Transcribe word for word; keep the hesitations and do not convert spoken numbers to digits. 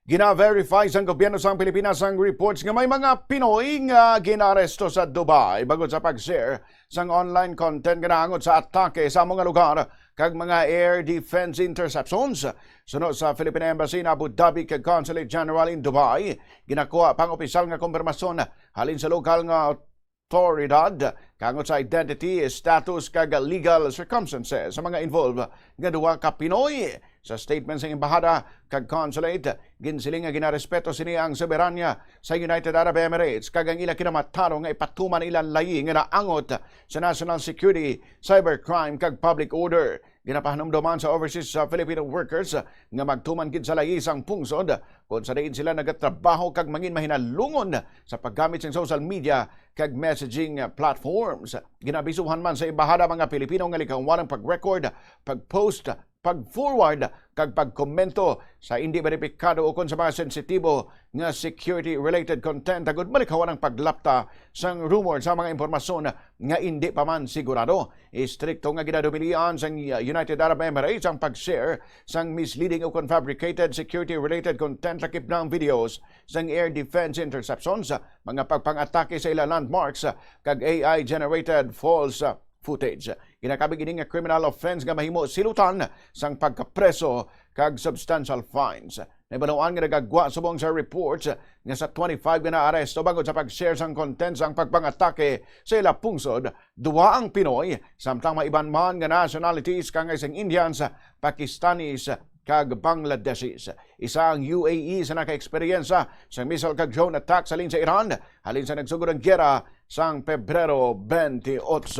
Gina-verify sang gobyerno sang Pilipinas ang reports nga may mga Pinoy nga ginaresto sa Dubai bangod sa pag-share sang online content nga naangot sa atake sa amo nga lugar kag mga air defense interceptions. Suno sa Philippine Embassy in Abu Dhabi kag Consulate General in Dubai, ginakuha pang opisyal nga kumpirmasyon halin sa lokal nga awtoridad kangot sa identity, status, kag legal circumstances sa mga involved nga duha ka Pinoy. Sa statement sa embahada kag consulate, ginsiling nga ginarespeto sini ang soberanya sa United Arab Emirates kag ang ila kinamatarong nga ipatuman ilang layi nga naangot sa national security, cybercrime, kag public order. Ginapahanumdoman sa overseas sa Filipino workers nga magtuman gid sa layi sang pungsod kon sa diin sila nagatrabaho kag mangin mahinalungon sa paggamit sang social media kag messaging platforms. Ginabisuhan man sa embahada mga Pilipino nga likawan ang pag-record, pag-post, pag-forward, kag pagkomento sa indi beripikado ukon sa mga sensitibo nga security-related content, agud malikawan ang paglapta sang rumor sa mga impormasyon nga indi pa man sigurado. Istrikto nga ginadumilian sang United Arab Emirates ang pag-share sang misleading ukon fabricated security-related content, lakip na ang videos sang air defense interceptions, mga pagpangatake sa ila landmarks, kag A I-generated false footage. Ginakabig ini nga criminal offense nga mahimo silutan sang pagkapreso kag substantial fines. Nahibaluan nga nagagwa subong sa reports nga sa twenty-five nga naaresto bangod sa pag-share sang content sang pagpangatake sa ila pungsod, duha ang Pinoy, samtang may iban man nga nationalities kangay sang Indians, Pakistanis, kag Bangladeshis. Isa ang U A E sa naka-eksperyensya sang missile kag drone attack halin sa Iran, halin sa nagsugod ang giyera sang Pebrero twenty-eight.